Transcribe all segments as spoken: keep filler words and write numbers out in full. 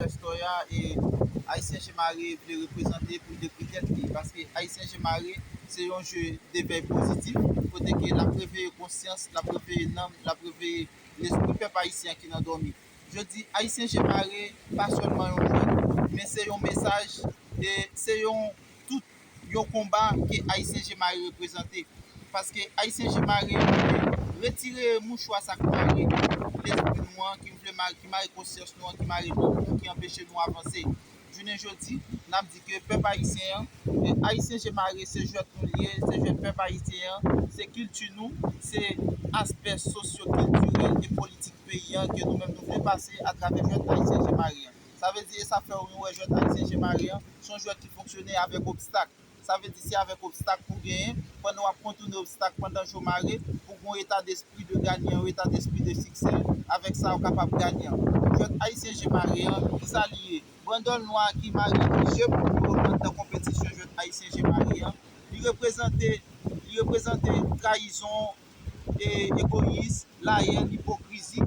Lestòya e Ayisyen Je Mare vle reprezante pou dekri tèt li, paske Ayisyen Je Mare se yon je devèy pozitif, kote ke l ap reveye konsyans, l ap reveye nanm, l ap reveye lespri pèp ayisyen ki nan dòmi. Jodi, Ayisyen Je Mare pa sèlman yon nòt, men se yon mesaj e se yon tout yon konba ke Ayisyen Je Mare reprezante. Paske Ayisyen Je Mare vle retire mouchwa sa k mare lespri nou an, ki vle mare, ki mare konsyans nou an, ki mare nanm nou, ki anpeche nou avanse. Jounen jodi, n ap di ke pèp ayisyen an, e Ayisyen Je Mare se jwèt nou l ye, se jwèt pèp ayisyen an, se kilti nou, se aspè sosyo-kiltirèl e politik peyi an ke nou menm nou vle pase atravè jwèt Ayisyen Je Mare an. Sa vle di, e sa fè nou wè jwèt Ayisyen Je Mare an, se yon jwèt ki fonksyone avèk obstak. Sa vle di se avèk obstak pou genyen, pandan w ap kontoune obstak, pandan je w mare, pou gen yon eta despri de ganyan, yon eta despri de siksè, avèk sa w kapab ganyan. Jwèt Ayisyen Je Mare an, ki sa li ye? Brandon Lwa ki mare je pou yo anndan konpetisyon jwèt Ayisyen Je Mare an, li reprezante, li reprezante trayizon, e, egoyis, layèn, ipokrizi,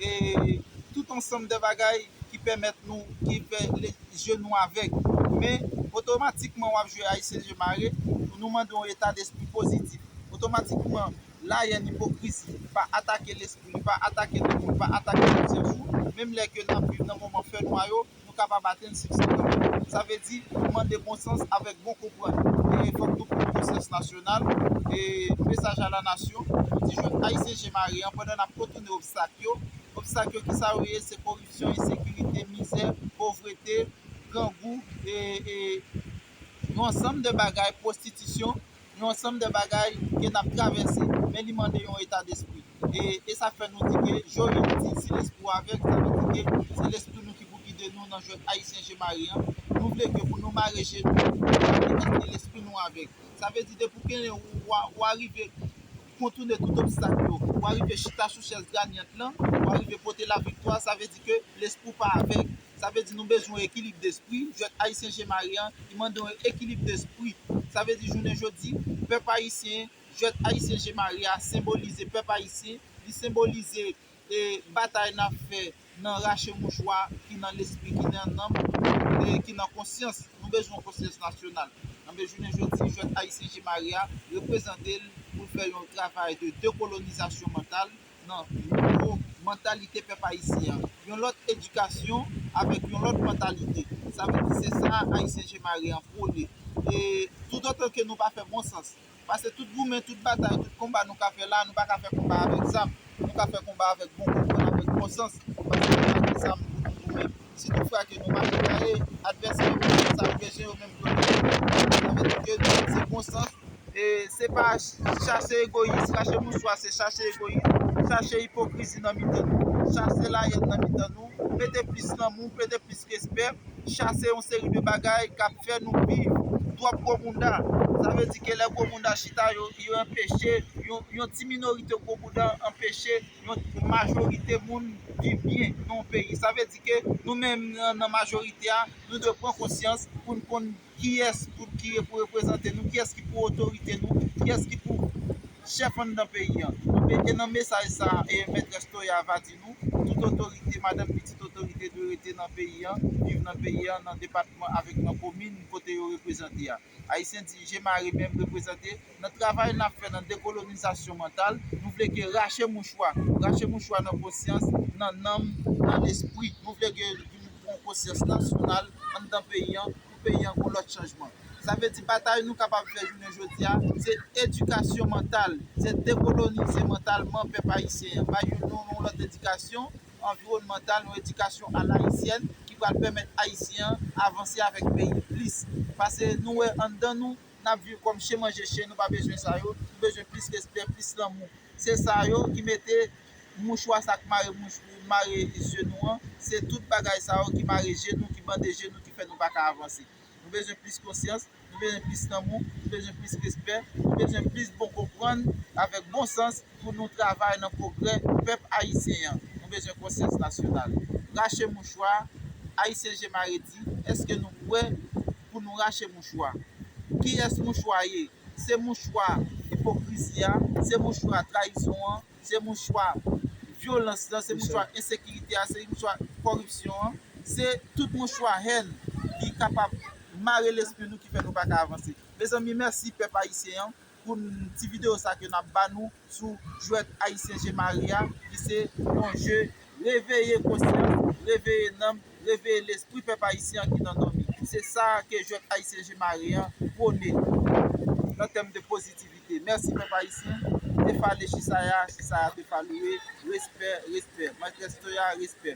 e tout ansanm de bagay ki pèmèt nou, ki fè le, je nou avèg. Men, otomatikman, w ap jwe Ayisyen Je Mare, pou nou mande yon eta despri pozitif. Otomatikman, layèn, ipokrizi pa atake lespri, li pa atake nanm ou, li pa atake konsyans ou, menm lè ke n ap viv nan moman fènwa yo, nou kapab atenn siksè kanmenm. Sa vle di, nou mande bon sans avèk bon konprann. E fòk nou pran konsyans nasyonal. E mesaj a la nasyon, nou di jwèt Ayisyen Je Mare an, pandan n ap kontoune obstak yo, obstak yo ki sa yo ye? Se koripsyon, ensekirite, mizè, povrete, grangou, e, e yon ansanm de bagay, pwostitisyon, yon ansanm de bagay ke n ap travèse, men li mande yon eta despri. E, e sa fè nou di ke je w itil si lespri w avèg, sa vle di ke se lespri nou ki pou gide nou nan jwèt Ayisyen Je Mare an. Nou vle ke pou nou mare je nou, nou pa mete lespri nou avèg. Sa vle di depi w gen, w, w, w arive kontoune tout obstak yo, w arive chita sou chèz ganyant lan, w arive pote laviktwa, sa vle di ke lespri w pa avèg. Sa vle di nou bezwen yon ekilib despri. Jwèt Ayisyen Je Mare an, li mande yon ekilib despri. Sa vle di jounen jodi, pèp ayisyen, jwèt Ayisyen Je Mare a senbolize pèp ayisyen, li senbolize, e, batay n ap fè nan rache mouchwa ki nan lespri, ki nan nanm, e ki nan konsyans. Nou bezwen konsyans nasyonal. Anben, jounen jodi, jwèt Ayisyen Je Mare a reprezante l pou l fè yon travay de dekolonizasyon mantal nan nouvo mantalite pèp ayisyen an. Yon lòt edikasyon avèk yon lòt mantalite. Sa vle di se sa Ayisyen Je Mare an pwone. E toutotan ke nou pa fè bon sans, paske tout goumen, tout batay, tout konba nou ka fè la, nou pa ka fè konba avèk zam. Nou ka fè konba avèk bon konprann, avèk bon sans, paske nou pa gen zam pou nou goumen. Si toutfwa ke nou mache gaye, advèsè yo, sa yo bezwen yo menm yo. Sa vle di ke se bon sans, e se pa ch-, chache egoyis, rache mouchwa se chache egoyis, chache ipokrizi nan mitan nou, chache layèn nan mitan nou, mete plis lanmou, mete plis respè, chase yon seri de bagay k ap fè nou viv twòp gwo bounda. Sa vle di ke lè gwo bounda chita, yo, yo anpeche, yon, yon ti minorite gwo bounda anpeche yon majorite moun viv byen nan yon peyi. Sa vle di ke nou menm nan, nan majorite a, nou dwe pran konsyans pou n konn kiyès pou, ki pou reprezante nou, kiyès ki pou otorite nou, kiyès ki pou chèf anndan peyi an. E, e nan mesaj sa, e, Mètrès Toya va di nou, tout otorite, madanm pitit otorite dwe rete nan peyi an, viv nan peyi an, nan depatman avèk nan komin kote yo reprezante a. Ayisyen di Je Mare menm reprezante nan travay n ap fè nan dekolonizasyon mantal, nou vle ke rache mouchwa, rache mouchwa nan konsyans, nan nanm, nan lespri. Nou vle ke vin pran konsyans nasyonal anndan peyi an, pou peyi an gon lòt chanjman. Sa vle di batay nou kapab fè jounen jodi a, se edikasyon mantal, se dekolonize mantalman pèp ayisyen an, bay yon, yon lòt edikasyon anviwònmantal, yon edikasyon alayisyèn ki pral pèmèt ayisyen an avanse avèk peyi plis. Paske nou wè anndan nou, n ap viv kòm chen manje chen, nou pa bezwen sa yo, nou bezwen plis respè, plis lanmou. Se sa yo ki mete mouchwa sa k mare mouch-, mare je nou an, se tout bagay sa yo ki mare je nou, ki bande je nou, ki fè nou pa ka avanse. Nou bezwen plis konsyans, nou bezwen plis lanmou, nou bezwen plis respè, nou bezwen plis bon konprann avèk bon sans pou nou travay nan pwogrè pèp ayisyen an. Nou bezwen konsyans nasyonal. Rache mouchwa, Ayisyen Je Mare di, èske nou prè pou nou rache mouchwa? Kiyès mouchwa ye? Se mouchwa ipokrizi a, se mouchwa trayizon an, se mouchwa vyolans lan, se mouchwa ensekirite a, se mouchwa kòripsyon an. Se tout mouchwa hèn ki kapab mare lespri nou ki fè nou pa ka avanse. Mezanmi, mèsi pèp ayisyen an pou n- ti videyo sa ke n ap ba nou sou jwèt ayisyen je mare a, ki se yon je reveye konsyans, reveye nanm, reveye lespri pèp ayisyen an ki nan dòmi. Se sa ke jwèt ayisyen je mare an pwone nan tèm de pozitivite. Mèsi pèp ayisyen. Tefale Chisaya, Chisaya Tefaloue, respè, respè. Maitrès Toya, respè.